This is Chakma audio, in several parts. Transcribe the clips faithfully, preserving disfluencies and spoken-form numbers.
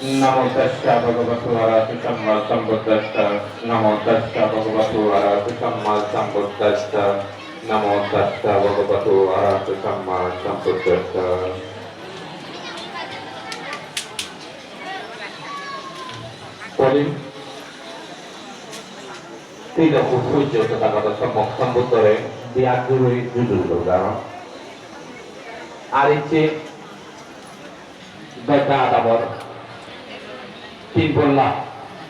Namo tassa bhagavato arahato sammasambuddhassa. Namo tassa bhagavato arahato sammasambuddhassa. Namo tassa bhagavato arahato sammasambuddhassa. Puri. Tilo pujjo Tothagoto Sommok Sombuddhore di at juri juju gojang. Ar icche Dodda adamor tin polla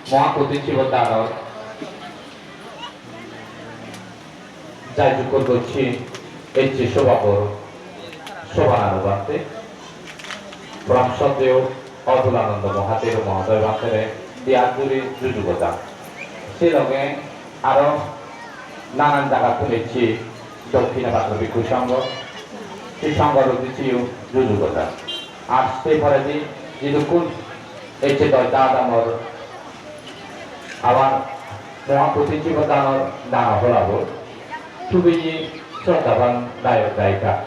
Mohaputi Sibor danor jai jukkur gocche ecche sobabor sobanaro bhante. Pram soddeyo Otulananda Mohathero Mohodoy bhantere di at juri juju gojang. Se loge aro nanan jagattun ecche Dakkhinapatro Bhikkhu Sangho, se Sanghor uddeccheyo juju gojang. Ar se poredi jidukkun ecche Dodda adamor abar Mohaputi Sibor danor dano holabo tubeye sroddhaban dayok dayika.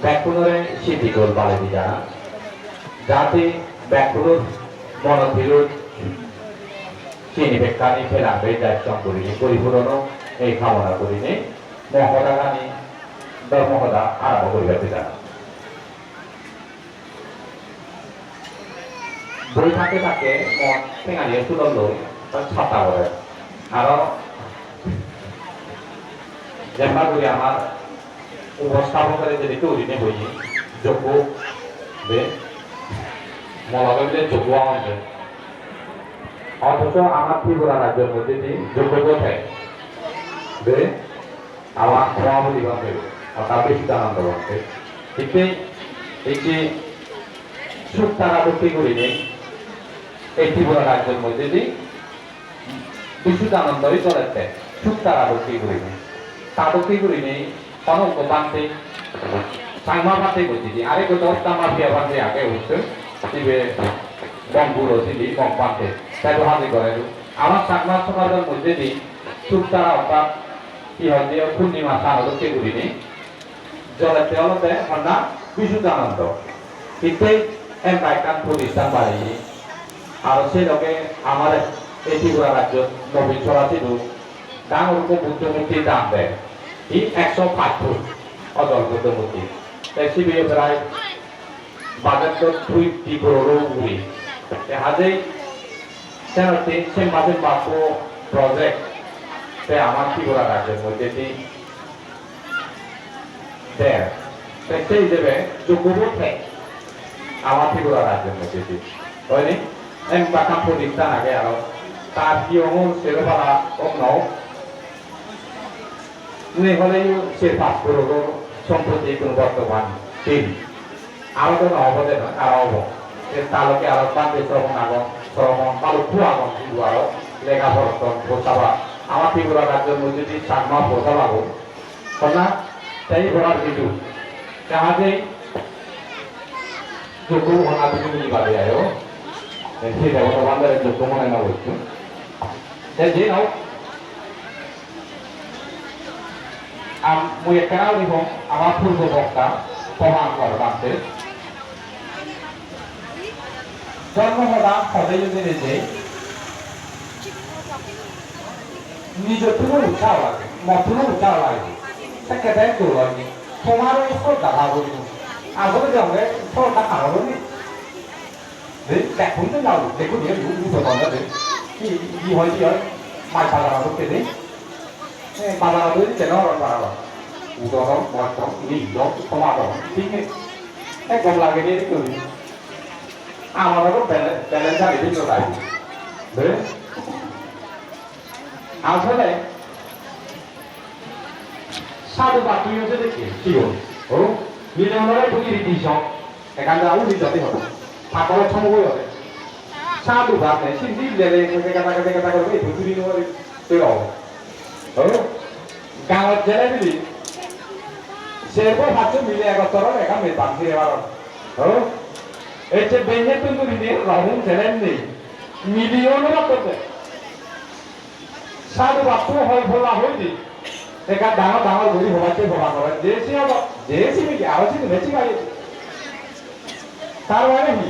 Bekkunore siddhi gol baledi jana. Jate bekkunor mono dilot sini bekkani pelang bej jai song gurinei poripuron ok ei kamona gurinei mo hodagani dhormo hoda arombo guribatte jana. Boi thakke thakke mo tengani sulon loi ta chatta gore. Aro jemba guri amar uposthapokkore jedi turi ne boiye, joggo de, mo loge bile joggo agon de. Othocho amar Tripura rajyor moddhe di joggo bo thai. De, amar Prabhupada bhante, orthat Bisuddhananda bhante. Hitte, hitte suk tara dokke gurinei, ei Tripura rajyor moddhe di Bisuddhanandoi solette, suk tara dokke gurinei. Ta dokke gurinei, hono ekko bhante, Changma bhante gocche di, arekko Dodda Mafia bhante age obossoi, ibe Bongpuro sindi, Bong bhante, te do haji gore do. Amar Changma somajor moddhe di suk tara orthat hi hoide purnima sano dokke gurinei, jolette olode honna Bisuddhananda. Hittei emba ekkan protisthan bareye. Aro se loge amar ei Tripura rajyot Nobin Sora sidu dangor ekko Buddho murti dan der. Hi ekso pach foot ojol Buddho murti. Te sibe prai budget do dui tin crore-o ugure. Te hajei senotte semba semba ekko project te amar Tripura rajyor moddhedi der. Te sei hijebe joggo bo thek amar Tripura rajyor moddhedi. Hoyni? Emba ekkan protisthan age aro. Tar hi ongor sero pala ong no. Nei holeyo se pach crore-o sompotti ekko bortoman tin. Aro do no obo de noi, aro obo. Te ta loge aro bhante Sramon agon, Sramon balukko agon, hintu aro lega poratton, bosaba. Amar Tripura rajyor moddhedi Changma bosaba agon. Honna, te ei borar hintu. Te hajei joggo honna bini bini bade ayo. Te se debota bhandare joggo mone no gocchon. Te je no, Am-, mui ekkena guri hom, ama purbo bokta Prabhakar bhante. Dhormo hoda hode jodi neje, nijottun utsaho lage, mottun utsaho lage. Sekke de dol oy ni. Tomar oi sroddha bhab oibo. Asole de onge sroddha karon oy ni. Dei, bekkun to jabo, bekkun iyen u-, u-, udo dondon de. Hi, hi hoi, hi hoi? Maj bazar dokke de. Eh, bazar doi de no hor bazar. Udo don, boj don, ni don, toma don, thik nei. Eh, gom lage de, thik nei. Amar aro bale-, balance age de, no lage. Dei? Asole sadhu bhab tui hoche de ki, ki hol? O, mile onore tui ridi so. Ekkan jaga uni jodi hobo. Pakoro somo goi hobe. Sadhu bhab nei, sindi lele, kete kata, kete kata gori, ei bhuturi no gori, tui robo. O, gaongot jele bili. Serbo bhab mile ekottor, ekkan me bhab dire paro. O, ei je benye tun tun ni rohun jele ni. Million bhab korte. Sadhu bhab tu hoi phola hoi di. Ekka dangor dangor guri hobatte hoba gore. Je se hobo, je se mili, aro se mili, se mili. Tar mane hi?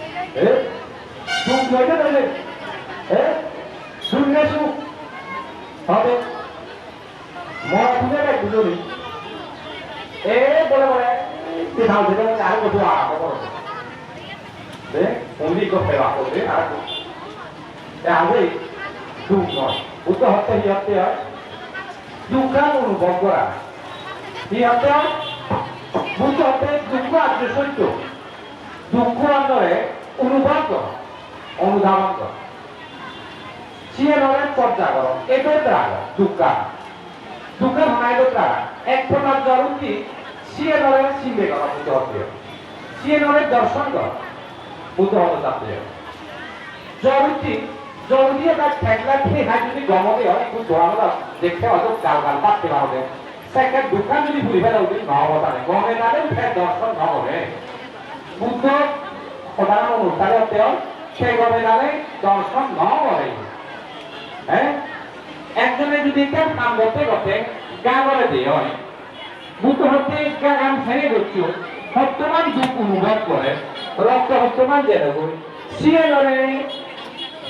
Eh? Duk noi de, noi de. Eh? Duk noi, suk. Hobe. Mora puja bek bujoni. E bole bole, ti thal jede ar gotu ar ko bole. De, undi ko pela ko de, ar ko. E age, duk noi. Buddho hotte hi hotte oi? Dukkha onubhob gora. Hi hotte oi? Buddho hotte dukkha ajjo sotto. Dukkha annore onubhob gora. Onudhaban gora. Siyenore chorcha goro, edot rago, dukkha. Dukkha hona edot raga. Ek prokar jor utti, siyenore sinde goro, Buddho hotte. Siyenore dorshon goro, Buddho hotte jatte. Jor utti, jor utti eta thekle, thei hai jodi gomode oi, ekku doran ot dekte hoito gal gal batte parode. Sekke dukkhan jodi puri pele udi no obo tare. Gome dale te dorshon no gore. Buddho hodagan onusare hotte oi, se gome dale dorshon no gore. Eh? Ekjone jodi ekkan ham gotte gotte ga gore de oi, Buddho hotte gagan hene goccho, hottoman duk onubhob gore, rokto hottoman jerogoi, siyenore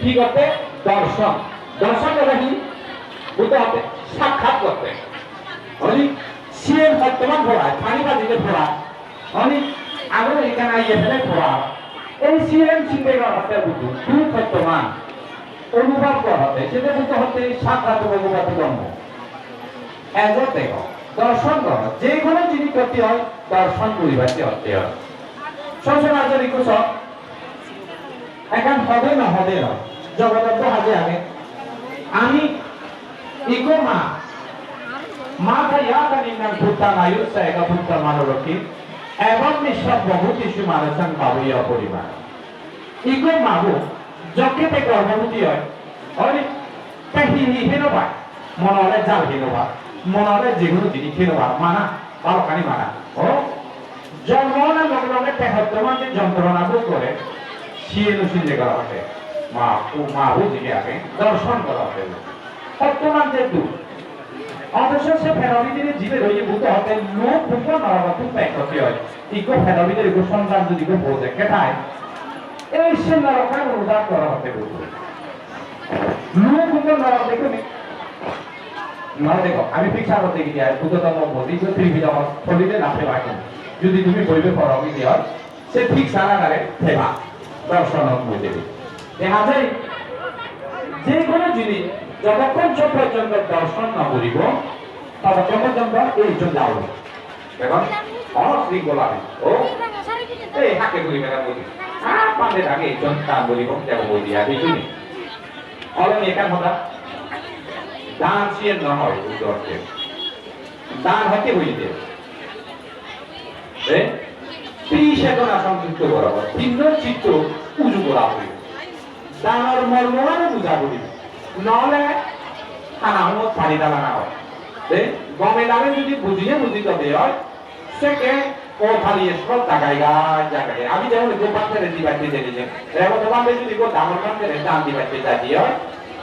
hi gotte? Dorshon. Dorshon gore hi? Buddho hotte sakkhat gotte. Honi siyen hottoman porai, pani bajile porai. Honi agun ekkan aiye pele porai. Ei siyen sinde gora hotte Buddho, duk hottoman onubhob gora hotte, sinde Buddho hotte sakkhat onubhob gora hotte. Ejo dego, dorshon goro, je hono jinis gotte oi, dorshon guribatte hotte oi. Sosona jodi kuso, ekkan hode na hode no, jogodot do haje age. Ami ikko ma, mata yata ninnang putta mayussa eka putta manurokhi, ebam nissabbo bhuteshu manasang bhaveya paribar. Ikko ma bo, jokke te gorbhoboti oi, oi, te hi hi hei no pai, monore jal hei no pai, monore je hono jinis hei no pai, mana, balokkani mana. O, jonmo onar loge loge te hottoman je jontrona bhog gore, siyen o sinde gora hotte. Ma, o ma bo jige age, dorshon gora hotte. Hottoman je duk. Othocho se pelo bidire jibe roye Buddho hotte lok bhog norokottun bek gotte oi. Ikko pelo bidire ikko sontan jodi ikko bo jekke thai, ei se norokkan onubhob gora hotte Buddho. Lok bhog norok dekko ni? No dekko. Ami picture-ot degi de, Buddho dhormo bodi, ikko Tripitokot pholile na peba. Jodi tumi boibe poro, oi de oi. Se thik sara dare theba, dorshonot mui debi. Deha jai, je hono jinis jotokkon se porjonto dorshon no guribo, totokkon porjonto ei jon jabo. Ekhon ono sringkhola nei. O, ei hakke guri mela guri. Ah, pande dage ei jon ta guribo, debo guri dia, buijhoni? Olo ni ekkan hoda. Dan siyen no oi, Buddho hotte. Dan hotte buji de. Eh? Tri chetona songjukto gora poribo. Tinno chitto uju gora poribo. Danor mormo mane buja poribo. Nole hana humot pani dalana oi. Eh? Gome dale jodi bujine buji tobe oi, sekke O thali sroddha gai gai jagede. Ami jemon ekko bhantere dibatte jeni je. Rebot bhante jodi ekko dangor bhantere dan dibatte jai de oi,